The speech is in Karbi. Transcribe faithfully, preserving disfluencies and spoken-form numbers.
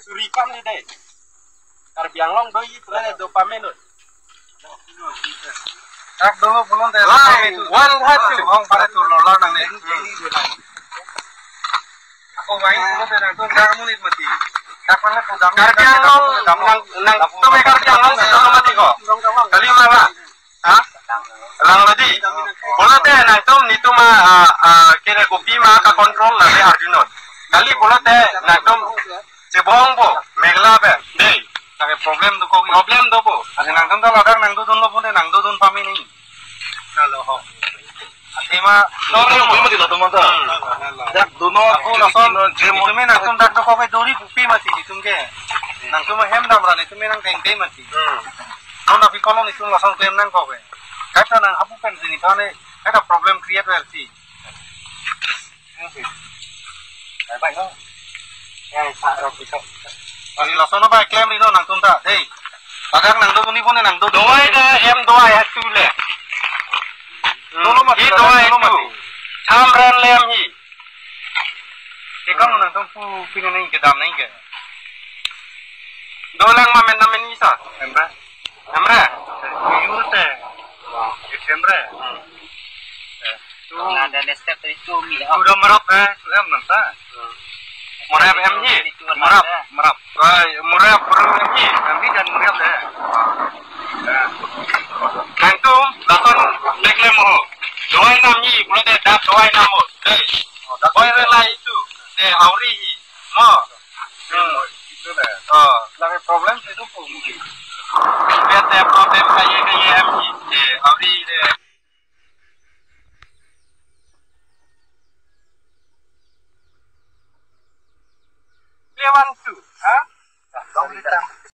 Suri pame dei. Karbi Anglong do-i pura do pame non. Dak dolo pulote Lai, pame tu. One hat tu. Hong pare tu lolar nangne. Ako wai pulote nangtum dak monit mati. Dak mana tu dam. Karbi Anglong nang, nangtum Karbi Anglong si dolo mati ko. Kali ma ba? Ha? Lang lo dei. Pulote nangtum netum a, a, a, kere kopi ma ka-control la le arjunon. Kali pulote nangtum chebong po, megla pe. Dei. Lake problem do ko. Problem do po. Ase nangtum ta ladak nangdodunlo pute nangdodun pame nangji. Nalo ho. Athema, nangtum mati latum ta. Hmm. Dak dono ako lason, netum nangtum dak do ko ke dori pupe mati netum ke. Nangtum hem damra netum nangthengte mati. Hmm. Kona pi kolon netum lason klem nang ko ke. Kaita nang hapu pen sini thane, kaita problem create versi. Bye bye no. Eh, sa ro pito. Pasi lason ba klem rino nangtum ta. Dei. Ladak nangdodun ni pune nangdo. Dawai ta hem dawai hatu le. Hmm. Dolo mati, hi dawai dolo tu mati. Tham ran lem hi. Ke kam nangtum pu pine nang ke dam nang ke. Dolang ma men namen ni sa. Emra. Emra. Yur te. Ke emra. Hmm. Eh, tu. Na da nestek tu itu mi ha. Sudah merap eh, sudah menang ta. Hmm. Murap em hi. Murap, murap. Ai, murap, murap em hi. Kami dan murap eh. Nangtum lason beklem ho. Dawai nam hi, pulote dak dawai nam ho. Dei. Dawai rela itu. Te auri hi. Mo. Hmm. Itu deh. Oh. Lagi problem itu pun. Biar te problem kaye kaye em hi. Te auri dei.